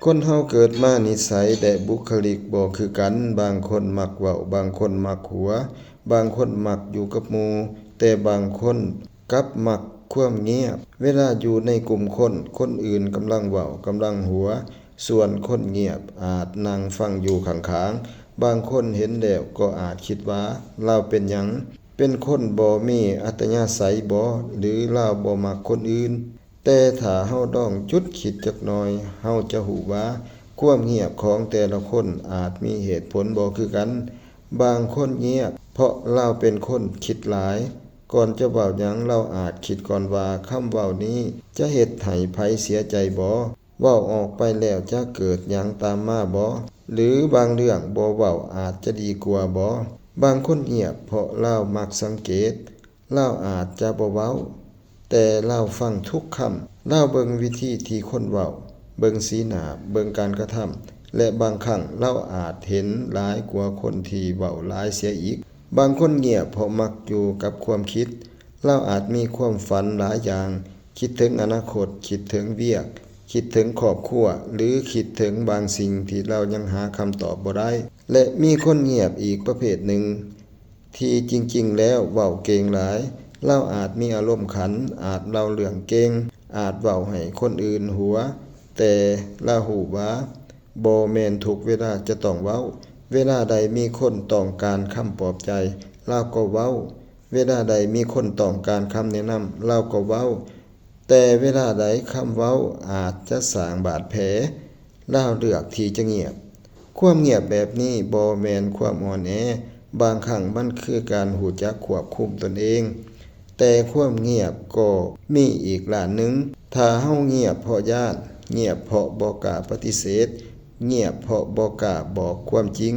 ຄົນເຮົາເກີດມານິໄສ ແລະ ບຸກຄະລິກບໍ່ຄືກັນ, ບາງຄົນມັກເວົ້າ, ບາງຄົນມັກຫົວ, ບາງຄົນມັກຢູ່ກັບໝູ່, ແຕ່ບາງຄົນກັບມັກຄວາມງຽບ. ເວລາຢູ່ໃນກຸ່ມຄົນ, ຄົນອື່ນກຳລັງເວົ້າ, ກຳລັງຫົວ, ສ່ວນຄົນງຽບອາດນັ່ງຟັງຢູ່ຂ້າງໆ. ບາງຄົນເຫັນແລ້ວກໍອາດຄິດວ່າ, ລາວເປັນຫຍັງ? ເປັນຄົນບໍ່ມີອັດຕະຍາໄສບໍ ຫຼື ລາວບໍ່ມັກຄົນອື່ນ? ແຕ່ຖ້າເຮົາລອງຢຸດຄິດຈັກໜ່ອຍ, ເຮົາຈະຮູ້ວ່າຄວາມງຽບຂອງແຕ່ລະຄົນອາດມີເຫດຜົນບໍ່ຄືກັນ. ບາງຄົນງຽບເພາະລາວເປັນຄົນຄິດຫຼາຍ. ກ່ອນຈະເວົ້າຫຍັງ, ລາວອາດຄິດກ່ອນວ່າຄຳເວົ້ານີ້ຈະເຮັດໃຫ້ໃຜເສຍໃຈບໍ? ເວົ້າອອກໄປແລ້ວຈະເກີດຫຍັງຕາມມາບໍ? ຫຼື ບາງເລື່ອງບໍ່ເວົ້າອາດຈະດີກວ່າບໍ? ບາງຄົນງຽບເພາະລາວມັກສັງເກດ. ລາວອາດຈະບໍ່ເວົ້າ, ແຕ່ລາວຟັງທຸກຄຳ. ລາວເບິ່ງວິທີທີ່ຄົນເວົ້າ, ເບິ່ງສີໜ້າ, ເບິ່ງການກະທຳ ແລະ ບາງຄັ້ງລາວອາດເຫັນຫຼາຍກວ່າຄົນທີ່ເວົ້າຫຼາຍເສຍອີກ. ບາງຄົນງຽບເພາະມັກຢູ່ກັບຄວາມຄິດ. ລາວອາດມີຄວາມຝັນຫຼາຍຢ່າງ, ຄິດເຖິງອະນາຄົດ, ຄິດເຖິງວຽກ, ຄິດເຖິງຄອບຄົວ ຫຼື ຄິດເຖິງບາງສິ່ງທີ່ລາວຍັງຫາຄຳຕອບບໍ່ໄດ້. ແລະ ມີຄົນງຽບອີກປະເພດໜຶ່ງ ທີ່ຈິງໆແລ້ວເວົ້າເກັ່ງຫຼາຍ. ລາວອາດມີອາລົມຂັນ, ອາດເລົ່າເລື່ອງເກັ່ງ, ອາດເວົ້າໃຫ້ຄົນອື່ນຫົວ, ແຕ່ລາວຮູ້ວ່າບໍ່ແມ່ນທຸກເວລາຈະຕ້ອງເວົ້າ. ເວລາໃດມີຄົນຕ້ອງການຄຳປອບໃຈ, ລາວກໍເວົ້າ. ເວລາໃດມີຄົນຕ້ອງການຄຳແນະນຳ, ລາວກໍເວົ້າ. ແຕ່ເວລາໃດຄຳເວົ້າອາດຈະສ້າງບາດແຜ, ລາວເລືອກທີ່ຈະງຽບ. ຄວາມງຽບແບບນີ້ບໍ່ແມ່ນຄວາມອ່ອນແອ, ບາງຄັ້ງມັນຄືການຮູ້ຈັກຄວບຄຸມຕົນເອງ. ແຕ່ຄວາມງຽບກໍມີອີກດ້ານໜຶ່ງ. ຖ້າເຮົາງຽບເພາະຢ້ານ, ງຽບເພາະບໍ່ກ້າປະຕິເສດ, ງຽບເພາະບໍ່ກ້າບອກຄວາມຈິງ,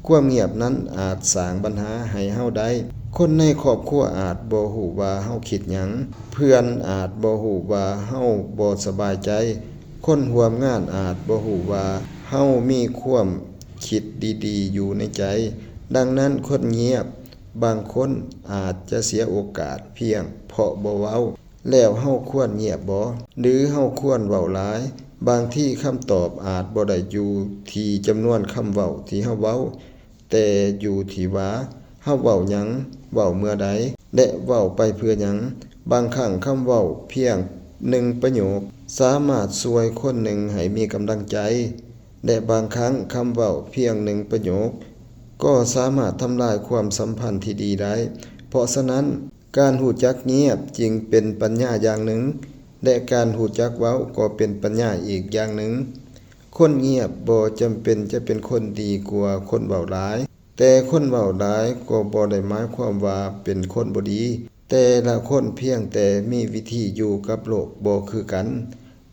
ຄວາມງຽບນັ້ນອາດສ້າງບັນຫາໃຫ້ເຮົາໄດ້. ຄົນໃນຄອບຄົວອາດບໍ່ຮູ້ວ່າເຮົາຄິດຫຍັງ, ເພື່ອນອາດບໍ່ຮູ້ວ່າເຮົາບໍ່ສະບາຍໃຈ, ຄົນຮ່ວມງານອາດບໍ່ຮູ້ວ່າເຮົາມີຄວາມຄິດດີໆຢູ່ໃນໃຈ. ດັ່ງນັ້ນ, ຄົນງຽບບາງຄົນອາດຈະເສຍໂອກາດພຽງເພາະບໍ່ເວົ້າ. ແລ້ວເຮົາຄວນງຽບບໍ? ຫຼືເຮົາຄວນເວົ້າຫຼາຍ? ບາງທີຄຳຕອບອາດບໍ່ໄດ້ຢູ່ທີ່ຈຳນວນຄຳເວົ້າທີ່ເຮົາເວົ້າ, ແຕ່ຢູ່ທີ່ວ່າເຮົາເວົ້າຫຍັງ, ເວົ້າເມື່ອໃດ ແລະ ເວົ້າໄປເພື່ອຫຍັງ. ບາງຄັ້ງຄຳເວົ້າພຽງໜຶ່ງປະໂຫຍກສາມາດຊ່ວຍຄົນໜຶ່ງໃຫ້ມີກຳລັງໃຈ, ແລະ ບາງຄັ້ງຄຳເວົ້າພຽງໜຶ່ງປະໂຫຍກກໍສາມາດທຳລາຍຄວາມສຳພັນທີ່ດີໄດ້. ເພາະສະນັ້ນ, ການຮູ້ຈັກງຽບຈຶ່ງເປັນປັນຍາຢ່າງໜຶ່ງ, ແລະ ການຮູ້ຈັກເວົ້າກໍເປັນປັນຍາອີກຢ່າງໜຶ່ງ. ຄົນງຽບບໍ່ຈຳເປັນຈະເປັນຄົນດີກວ່າຄົນເວົ້າຫຼາຍ, ແຕ່ຄົນເວົ້າຫຼາຍກໍບໍ່ໄດ້ໝາຍຄວາມວ່າເປັນຄົນບໍ່ດີ. ແຕ່ລະຄົນພຽງແຕ່ມີວິທີຢູ່ກັບໂລກບໍ່ຄືກັນ.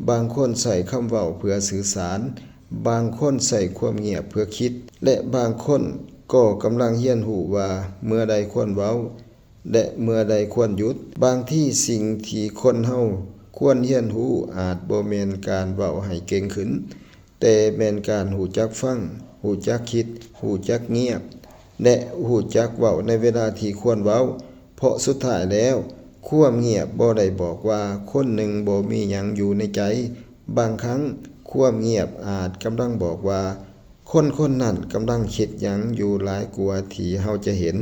ບາງຄົນໃຊ້ຄຳເວົ້າເພື່ອສື່ສານ, ບາງຄົນໃຊ້ຄວາມງຽບເພື່ອຄິດ, ແລະ ບາງຄົນກໍກຳລັງຮຽນຮູ້ວ່າເມື່ອໃດຄວນເວົ້າ ແລະ ເມື່ອໃດຄວນຢຸດ. ບາງທີສິ່ງທີ່ຄົນເຮົາຄວນຮຽນຮູ້ອາດບໍ່ແມ່ນການເວົ້າໃຫ້ເກັ່ງຂຶ້ນ, ແຕ່ແມ່ນການຮູ້ຈັກຟັງ, ຮູ້ຈັກຄິດ, ຮູ້ຈັກງຽບ ແລະ ຮູ້ຈັກເວົ້າໃນເວລາທີ່ຄວນເວົ້າ. ເພາະສຸດທ້າຍແລ້ວ, ຄວາມງຽບບໍ່ໄດ້ບອກວ່າຄົນໜຶ່ງບໍ່ມີຫຍັງຢູ່ໃນໃຈ. ບາງຄັ້ງ, ຄວາມງຽບອາດກຳລັງບອກວ່າ ຄົນຄົນນັ້ນກຳລັງຄິດຫຍັງຢູ່ຫຼາຍກວ່າທີ່ເຮົາຈະເຫັນ.